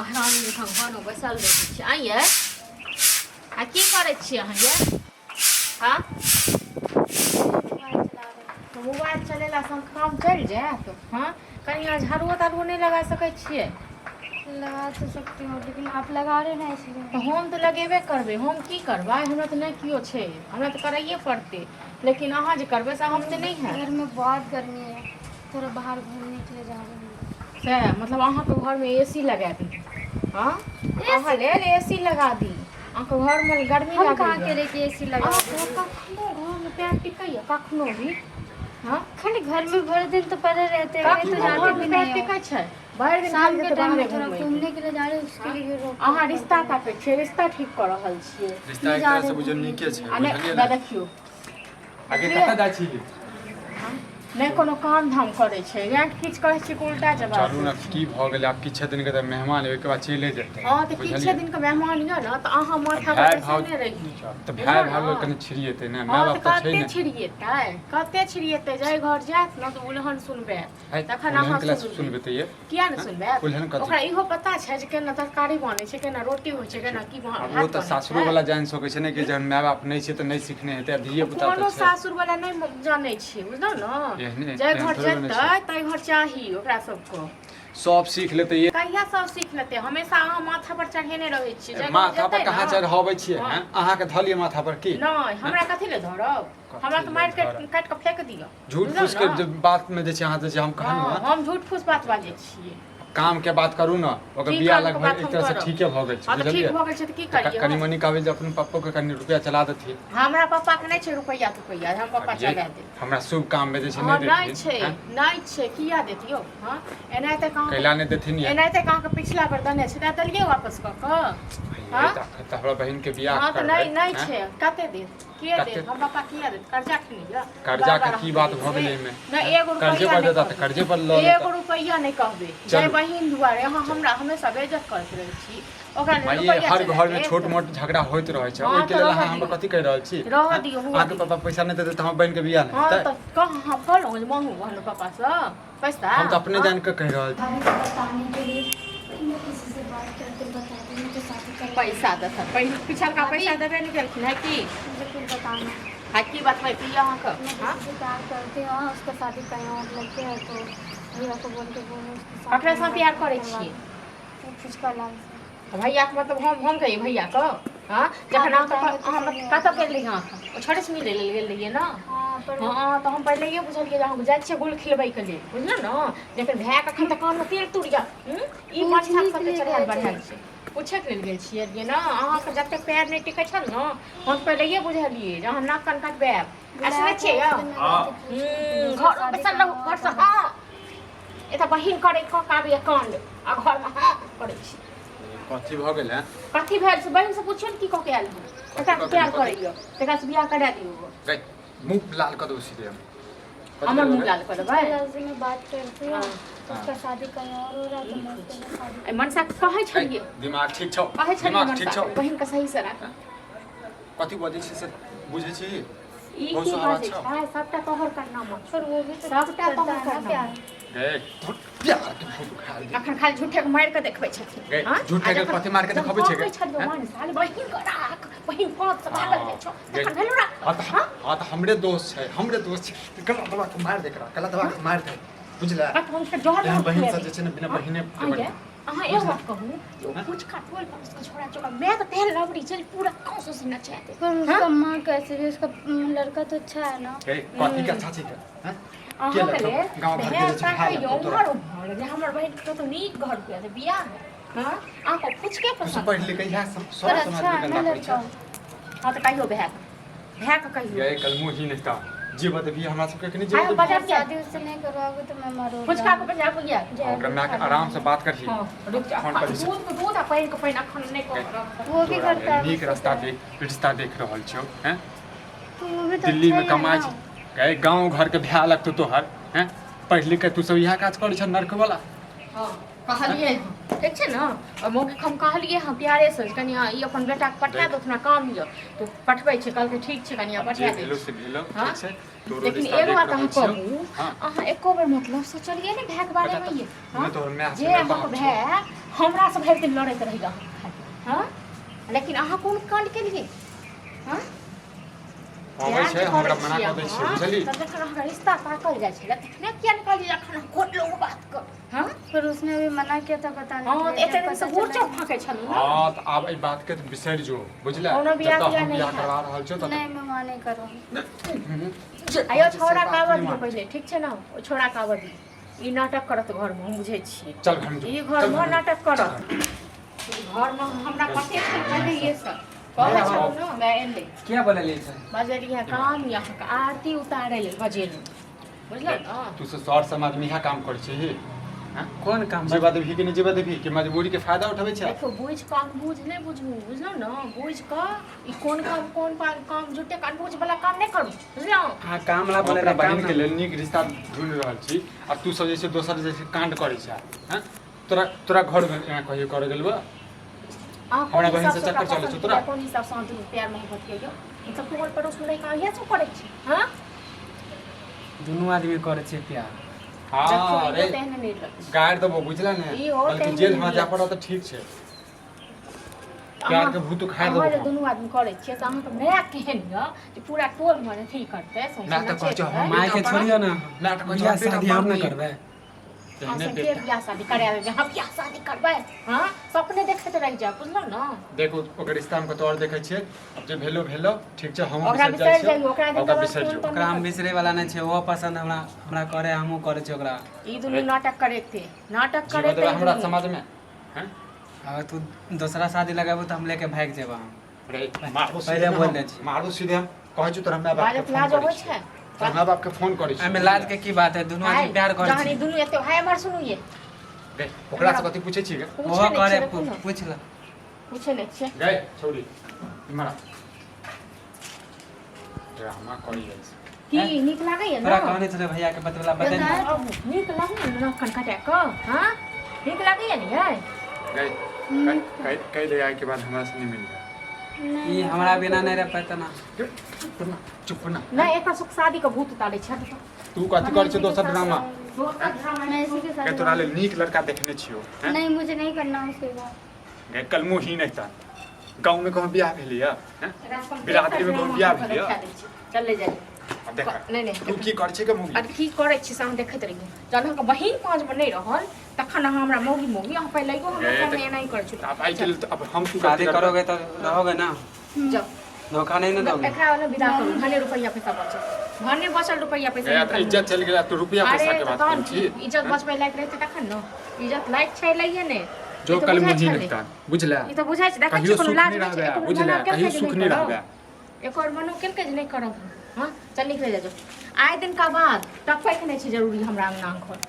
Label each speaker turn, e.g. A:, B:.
A: हरामी जकाँ घरमे बैसल रहै छी। आँय यै, आ की करै छियै अहाँ यै? हँ, मोबाइल चलेलासँ काम चलि जायत? हँ, कनि अहाँ झाड़ुओ ताड़ुओ नहि लगा सकै छियै?
B: लगा तो सकती हूँ, लेकिन आप लगा रहे ना, इसलिए।
A: तऽ हम तऽ लगेबे करबै। हम की करबै? हमरा तऽ नहि केओ छै, हमरा तऽ करैए पड़तै। लेकिन अहाँ जे करबै से हम तऽ नहि हैत।
B: घर में बहुत गर्मी है, थोड़ा बाहर घूमने के लिए जा रहे हैं।
A: सएह मतलब अहाँके घरमे ए सी लगा दी? हँ, अहाँ लेल ए सी लगा दी? अहाँके घरमे गर्मी
B: हम कहाँ
A: लागैए।
B: के लेके एसी लगा
A: अहाँके
B: दीजिए।
A: कखनो घरमे पैर टिकैए? कखनो भी? हँ,
B: खाली घर में भर दिन तो पड़े रहते हैं, कहीं तो
A: कखनो
B: जाते
A: घरमे
B: भी
A: पैर
B: नहीं हो।
A: टिकै छै? भरि दिन
B: शाम
A: खाली
B: के
A: जेतै
B: टाइम
A: बाहरे
B: में थोड़ा
A: घूमै।
B: घूमने के लिए जा रहे हैं, उसके लिए रोक
A: अहाँ
B: टोक
A: रिश्ता
B: करते हैं।
A: ताकै छियै, रिश्ता ठीक कऽ रहल छियै।
C: रिश्ता एक
B: जा
C: तरह
B: रहे
C: से बुझियौ
B: घूमने
C: नीके
B: के
C: छै।
A: आ नहि
C: बुझलियै
A: दा
C: ने?
A: देखियौ।
C: आगे कतऽ जाइ छी?
A: नहि कोनो काम धाम करै छै या किछु कहै छियै कि उल्टा जवाब
C: चलू ने।
A: दै छै।
C: की भऽ गेलै? आब किछे दिनके तऽ मेहमान, ओहिके बाद चलि जेतै।
A: हँ, तऽ किछे
C: बुझलियै?
A: दिनके मेहमान यऽ ने, तऽ अहाँ माथा पर
C: भाय भाव
A: बैसने रही।
C: तऽ भाय
A: बुझलहुँ
C: भाव
A: ने?
C: कनि छिड़िएतै ने। माय
A: हँ,
C: बाप
A: तऽ
C: तऽ छै
A: कते
C: ने।
A: छिड़िएतै, कते छिड़िएतै? जाहि घर जायत ने तऽ उलहन सुनबै।
C: है,
A: तखन
C: उलहन
A: अहाँ
C: केला
A: सुनबै।
C: सुनबै तऽ ये
A: किया ने सुनबै?
C: उलहन कथी?
A: ओकरा इहो पता छै जे केना तरकारी बनै छै, केना रोटी होइ छै, केना की
C: आब
A: भात
C: ओ तऽ
A: बनै
C: सासुरो
A: छै।
C: वाला जानि सकै छै ने कि जहन माय बाप नहि छै तऽ नहि सिखने हेतै। आ धिये पुता
A: कोनो
C: तऽ छै।
A: सासुर वाला नहि जानै छै, बुझलहुँ ने?
C: एहने
A: जाहि
C: एहन
A: घर
C: थोड़े बनै छै।
A: जेतै ताहि घर चाही ओकरा सबके।
C: सब सीख लेतै ये।
A: कहिया सब सीख लेतै? हमेशा अहाँ माथा पर चढ़ेने रहै छियै। जाहि घर
C: माथा पर
A: जेतै
C: कहाँ
A: ने,
C: चढ़ाबै छियै?
A: हँ।
C: हैं? अहाँके धऽ लियै माथा पर की?
A: नहि, हमरा कथी ले धरब? हमरा तऽ
C: कथी
A: मारि
C: ले
A: काटि काटि कऽ फेंक दिअ।
C: झूठ
A: बुझलहुँ
C: फूस के
A: ने?
C: जे बात में जे छै अहाँ जे छै हम कहलहुँ।
A: हँ,
C: हँ,
A: हम झूठ फूस बात बाजै छियै?
C: काम के बात करू ने। ओकर
A: की
C: बियाह
A: कामके
C: लगभग
A: बात
C: एक
A: हम
C: तरह से
A: करब?
C: ठीके भऽ गेल छै।
A: हँ, तऽ ठीक
C: बुझलियै?
A: भऽ गेल छै तऽ की
C: तऽ
A: करियै?
C: कनि
A: हम?
C: मनि कहबै जे अपन पप्पो के कनि रुपया चला देथिन।
A: हमरा पप्पा के नहि छै रुपैआ तुपैया, हम पप्पा
C: आब ये
A: चला देत।
C: हमरा शुभ काम में जे छै
A: हँ,
C: नहि
A: नहि
C: देथिन?
A: छै।
C: हैं?
A: नहि छै, किया देतियौ? हँ, एनाहिते कहाँ
C: कैला नहि देथिन ये?
A: एनाहिते कहाँ के पिछला बेर देने छै, तऽ देलियै वापस कऽ कऽ।
C: ये
A: हँ?
C: तऽ अखन तऽ हमरा बहिन के बियाह
A: हँ, तऽ
C: करबै।
A: नहि, नहि
C: हैं?
A: छै। कते देत? के
C: कते?
A: देत? हम पापा किया देत? कर्जा खेने यऽ?
C: कर्जा
A: बार
C: के
A: बार
C: की
A: हम
C: बात
A: कहै
C: भऽ गेलै
A: छियै।
C: एहिमे?
A: नहि, एगो
C: कर्जे
A: रुपैआ
C: पर
A: नहि
C: देता तऽ
A: कहबै।
C: कर्जे पर लऽ
A: एगो
C: लेता।
A: रुपैआ नहि कहबै। जाहि
C: चलू।
A: बहिन दुआरे अहाँ हमरा हमेशा बेइज्जत करैत रहै छी, ओकरा लेल
C: भाई,
A: रुपैआ
C: हर
A: चला
C: घर में
A: देत?
C: छोट मोट झगड़ा होइत रहै छै।
A: हँ,
C: ओहिके
A: तऽ
C: लेल
A: रहऽ
C: अहाँ हमरा
A: दियौ।
C: कथी कहि रहल छी?
A: रहऽ
C: हैं?
A: दियौ, हुअ
C: अहाँके
A: दियौ।
C: पापा पैसा नहि देतै तऽ हमर बहिन के बियाह नहि
A: हँ,
C: हेतै?
A: तऽ कह, हम कहलहुँ जे मांगू हमर पापासँ पैसा?
C: हम तऽ अपने
A: हँ?
C: जानि कऽ कहि रहल छी।
B: भाभी को बताने के लिए मैं किसी से बात करके बता दूँ तो शादी कर।
A: पैसा देता? पहिल पिछलका
B: भाभी।
A: पैसा देबे नहि केलखिन है की?
B: मुझे कुछ बताना है।
A: है की बतबै की अहाँके?
B: मैं
A: हँ,
B: किसी से प्यार करती हूँ, उसका शादी कहीं और लग गया है, तो भैया को बोल के बोलो उसकी शादी
A: ककरासँ
B: कहीं
A: प्यार
B: और
A: करै
B: करवा
A: छियै?
B: दो। वो फुचका लाल से।
A: तऽ भैयाके मतलब हम कहियै भैयाके? हँ, जखन
B: आप
A: अहाँके
B: बताएंगे तो
A: अहाँ
B: सही है।
A: कतऽ गेल रहियै अहाँ? ओ छोड़ेसँ मिलै लेल गेल रहियै ने?
B: हाँ, पर
A: हँ, तऽ हम पहिलैये बुझलियै जे अहाँ जाइ छियै गुल खिलबैके लेल, बुझलहुँ ने? लेकिन भायके एखन तऽ कानमे तेल तुर यऽ। ई
B: पूछने
A: मनसा
B: के
A: सबके
B: लिए
A: चढ़ायल
B: गए थे।
A: बढ़ायल छै। पूछैके लेल गेल छियै ने? अहाँके जतेक पैर नहि टिकै छल ने, हम तऽ पहिलैये बुझलियै जे अहाँ नाक कान कटबायब। आ
B: बुलाया
A: सुनै
B: था
A: छियै यौ?
B: उसके, मैं गई थी पूछने के लिए, उसका
A: घरमे
B: शादी
A: बैसल
B: कहीं
A: रहू
B: और
A: घरसँ।
B: करवा।
A: हँ, एतऽ बहिन करै कऽ के आबैया काण्ड आ घरमे हँ करै छी।
C: कथी भऽ गेल है?
A: कथी भेल से बहिन से पुछियौ ने, की कऽ के आयल हँ?
C: कथी
A: ककरा
C: कऽ के
A: प्यार
C: कथी?
A: करैया, तकरा से बियाह करा दियौ।
C: गै, मुँह लाल कऽ देबौ सीधे हम। कथी
A: हमर
C: करबै
A: मुँह
C: गै?
A: लाल कऽ
B: फुचका
A: देबै?
B: लाल से मैं बात करती हूँ।
A: हाँ।
B: उसका शादी कहीं और हो रहा है, तो मैं उसके साथ शादी
A: एहि मनसा के कहै
C: ऐ,
A: छलियै।
C: दिमाग ठीक छौ?
A: कहै छलियै
C: दिमाग ठीक
A: मनसा
C: छौ?
A: के, बहिन के सही से राख।
C: कथी बजै छी से बुझै छी?
A: ई
C: बहुत
A: की
C: सोहावा
A: बाजै
C: छौ।
A: छै? सबटा तोहर करनामा।
B: पर वो भी तो
A: सबटा
B: करता
A: तोहर
B: है ना
A: करनामा।
B: प्यार।
C: गै, धुर, प्यार के फोटो खाल दे।
A: अखन खाली झूठे के मारि के देखबै छथिन।
C: गै,
A: हँ?
C: झूठे
A: आ
C: के
A: जखन
C: कथी मारि के
A: जब
C: देखबै छै गै?
A: कहै छलियौ
C: हैं?
A: मनसा बहिन के राख, बहिन पाँच से भागल जाइ छौ,
C: गै,
A: तखन भेलो राख।
C: हाँ तऽ
A: हँ?
C: हाँ तऽ हमरे दोस्त छै, हमरे दोस्त छै। गला दबा के मारि दे एकरा, गला दबा के मारि दे, बुझले?
A: आ तऽ हम फेर जहर
C: एहन
A: जहर
C: बहिन सब
A: खुएबै।
C: जे छै ने बिना
A: हँ?
C: बहिने के
A: अहाँ
C: बढ़िआँ।
A: यै, अहाँ एगो बात कहू जे ओ फुचका टोल पर उसके छोड़ा चौका मैं तऽ तेहन लवड़ी छै जे पूरा गाँव से नचा देत।
B: पर उसका माँ कैसे भी, उसका लड़का तो अच्छा है ना।
C: गै, कथी के अच्छा छै गै, हैं? के
A: अहाँके
C: लगतौ?
A: लेल
C: गाँव घर के
A: भेल
C: जे छै भाय
A: ताकैयौ
C: लगतौ तोरा।
A: उम्हर उम्हर जे हमर बहिन के कतौ नीक घर के जे बियाह है। हँ, अहाँके फुचके
C: तू सब
A: पसन्द?
C: पढ़ि लिख इएह सब
B: पर
C: सब
B: अच्छा
C: समाज में
B: है ना
C: गंदा करै छै।
B: लड़का।
A: हँ, तऽ कहियौ भायके, भायके कहियौ।
C: गै, कलमो ही नहि तऽ जे बतबिही हमरा सबके कनि जे
A: आइ हम
C: बतबिही।
A: बजाबी।
B: शादी उससे नहीं करवाओगे तो मैं मरो।
A: फुचका के बजाबू या?
C: ओकरा माय के आराम से बात करही।
A: हँ, रुक जा।
C: फोन करै छी।
A: दूध के दूध आ पानि के पानि अखन नहि कऽ रख।
B: वो भी
C: तोरा
B: करता है
C: लेल नीक
B: मुझसे
C: रास्ता
B: प्यार।
C: देख, रिश्ता देख रहल छियौ हैं।
B: तो वो भी तो
C: दिल्ली
B: अच्छा
C: में
B: ही है
C: कमाइ
B: ना।
C: छै गै, गाँव घर के भए लगतौ तोहर हैं। पढ़ि लिख के तू सब इएह काज करै छ नर्क वाला।
A: हँ, कहलियै हँ, ठीक छै ने? ओहि मौगीके हम कहलियै हँ प्यारेसँ जे कनियाँ ई अपन बेटाके पठा
C: देख।
A: दो, हमरा काम यऽ। तऽ पठबै छै, कहलकै ठीक छै कनियाँ,
C: आब
A: पठा
C: जे
A: दै
C: भेलो
A: छी।
C: से भेलो।
A: हँ?
C: ठीक छै, तोरो
A: लेकिन
C: रिश्ता
A: एगो
C: देख
A: बात
C: रहल
A: अहाँ
C: छियौ।
A: कहू,
C: हँ।
A: अहाँ एको बेर मतलब सोचलियै ने भायके
C: बेटा
A: बारेमे
C: तऽ
A: ये?
C: नहि
A: हँ?
C: तोहर माय
A: जे
C: छौ, नहि
A: अहाँके
C: बाप छौ।
A: भाय हमरा से भरि दिन लड़ैत रही अहाँ हँ। लेकिन अहाँ कोन कांड केलियै? हँ,
C: अबै छै, हमरा मना कऽ दै छियै, बुझली?
A: तब जखन अहाँके रिश्ता ताकल जाइ छलै तखने किया ने कहलियै अखन हम कोन लोग बात कर? हँ,
B: फिर उसने भी मना किया था बताने
A: हँ,
B: के
A: तऽ
B: लिए,
A: एते
B: जब
A: दिन से
B: पता
A: गुड़
B: चला
A: चौक फाँकै छलहुँ ने।
C: हँ, तऽ आब एहि बात के बिसरि जो, बुझले?
A: कोनो बियाह
C: जतऽ
A: तियाह
C: हम
A: नहि
C: बियाह
A: हैत।
C: करवा रहल छियौ ततऽ
B: नहीं, मैं वहाँ नहीं करूँगी।
A: आयो छौड़ा के आबऽ दियौ पहिले, ठीक छै ने? ओ छौड़ा के आबऽ दियौ। ई नाटक करत घरमे, हम बुझै छियै।
C: चल घर में जो।
A: ई घरमे नाटक करत, ई घरमे हमरा कते छै पहिलैये सँ कहै छलहुँ ने। हमरा एलै
D: किया बोललियै छै?
A: बजलियै काम यऽ अहाँके आरती उतारै लेल बजेलहुँ, बुझलहुँ ने?
C: तू सब सर समाज में इएह काम करै छी?
D: कोन काम?
C: जीवा देबही कि नहि जीवा देबही, कि मजबूरी के फायदा उठबै छै?
A: देखो, बुझि कऽ अनबूझ नहि बुझू, बुझलहुँ ने? बुझि कऽ ई कोन काम कोन काम, झूठे के अनबूझ वाला काम नहि करू, बुझलहुँ?
D: अहाँ काम ला
C: हम
D: बोले
C: अपना
D: रहे काम
C: बहिन के लेल नीक रिश्ता ढूंढि रहल छी आ तू सब जे छै दोसर जे छै कांड करै छै। हँ, तोरा तोरा घर में एना कहियो करे गेलबो?
A: अहाँ
C: हमरा
A: कोन
C: बहिन से
A: हिसाबसँ
C: चक्कर
A: ओकरा
C: चलै छौ
A: पसन्द
C: तोरा?
A: केलियै? कोन हिसाबसँ अहाँ दुनू प्यार मोहब्बत केलियै? मतलब टोल पड़ोस में रहि कऽ इएह सब करै छी? हँ।
D: दुनू आदमी करै छियै प्यार।
C: हँ।
A: देखो,
C: अरे
A: इहो तेहने नहि लगै।
C: गारि देबो, बुझले ने?
A: ई हो
C: बल्कि
A: तेहने
C: जेल हमरा
A: नहि
C: जाय पड़त तऽ ठीक छै, प्यार के भूत उखाड़ि
A: अहाँ जे
C: देबो।
A: दुनू आदमी करै छियै तऽ अहाँके माय केहन यऽ जे पूरा टोलमे अथी करतै सौंसे
C: माय तऽ कहै छै,
A: नचेतै?
C: हम
D: माय के छोड़ियौ ने।
C: माय तऽ कहै छै,
D: बियाह
C: हम बेटा
D: शादी हम
C: बाप
D: नहि
C: नहीं।
D: करबै।
A: अहाँ
C: तेहने
A: सबके
C: बेटा
A: बियाह शादी करा देबै? हम बियाह शादी करबै? हँ, सपने देखैत रहि जायब, बुझलहुँ ने?
C: देखो, ओकर रिश्ता हम कतौ और देखै छियै। आब जे भेलो भेलो, ठीक छै, हम
A: ओकरा
C: बिसरि जाइ
A: बिसरि
C: छियौ।
A: जाइयौ, ओकरा
C: ओकरा बिसरि
A: फोन
C: जो।
A: तोन
D: ओकरा हम
A: नहि
D: बिसरे वाला नहि छै। ओहो पसंद हमरा हमरा करे, हमहूँ करै छियै ओकरा।
A: करू। ई दुनू नाटक करेते, नाटक
C: जीवा
A: करेते
C: देबै हमरा
A: दुनू।
C: समाज में? हैं?
D: अगर तू दोसरा शादी लगाबू तऽ हम लेके भागि जेबऽ हम।
C: अरे मारू
D: पहिले
C: सीधे
D: बोल
C: हम,
D: दै छी।
C: मारू सीधे। हम कहै छी तोरा माय बाप के
A: बाजत
C: फोन
A: लाज
C: करै
A: अबै
C: छी।
A: छै?
C: तोरा माय बाप के फोन करै छी।
D: एहिमे लाज के की बात है? दुनू आदमी
A: हाय,
D: प्यार करै
A: जहन ई
D: छी।
A: दुनू एते हाय, एम्हर सुनू ये।
C: गे, ओकरा से कथी पूछै छी गे?
A: पूछै
D: ओहो
A: नहि
D: करे
A: छियै, देखू ने।
D: पूछ ल।
A: पूछै नहि छियै।
C: गए छौड़ी, इम्हर आ। ड्रामा करी जाइ छै।
A: की नीक लागैया
D: तोरा
A: ने?
D: कहने छलै भैया के बतबेला, बतेने।
A: नीक लागैया ने नाक कान कटा कऽ? हँ, नीक लागैया ने यै?
C: गए, कहि कहि ले आए के बाद हमरा से नहीं मिल रहा।
D: ई हमरा बिना नहि रह पैता ना।
C: चुप ना, चुप ना।
A: नहि, एकर सुख शादी के भूत उतारै छै।
C: तू कथी करै छै दोसर ड्रामा?
A: दोसर ड्रामा।
B: मैं इसी के साथ
C: गए, तोरा लेल नीक लड़का देखने छियौ, हैं?
B: नहीं, मुझे नहीं करना उसके बाद।
C: गए, कलमो ही नहीं था गाँव में कहूँ बियाह भेलै हैं? बिरादरी में कहूँ बियाह भेलै?
A: चल ले जाइ।
C: आब देख।
A: नहि नहि।
C: तू की करै छै के मौगी?
A: अरे की करै छी से अहाँ देखैत रहियौ। जहन अहाँके बहिन पाँचमे नहि रहल तखन अहाँ हमरा मौगी मौगी, अहाँ पहिले हमरा
C: ए,
A: सामने एनाही करै छी।
C: आब आइ के लेल तऽ अब हम तू
D: शादी
C: गलती करबै।
D: करोगे तऽ रहोगे ना?
A: जाउ।
D: धोखा नहीं ना दोगे?
A: एकरा वाला विदा करू। भने रुपैआ पैसा बचल, भने बचल रुपैआ पैसा
C: गया तऽ
A: निकालू।
C: इज्जत चलि गेल, तू रुपया
A: अरे
C: पैसा के
A: तऽ
C: बात
A: तहन
C: करै छी?
A: की इज्जत बचबै लायक रहतै तखन ने? इज्जत लायक छै लइए ने।
C: जो
A: ई तऽ
C: कल
A: बुझाइ
C: मुझी
A: छलै।
C: नहीं था, बुझला?
A: ई तऽ बुझाइ छै, देखै
C: कहियो
A: छियै कोनो
C: सुख
A: लाज
C: नहि
A: होइ छै?
C: रहबै,
A: एको बेर
C: बुझला?
A: मना केलकै
C: कहियो
A: जे
C: सुख
A: नहि
C: नहि
A: करब?
C: रहबै।
A: एको बेर मनो केलकै जे नहि करब? हँ, चल निकले जा। जो आइ दिनका बाद टपैके नहि छै जरूरी हमरा अङ्गना घर।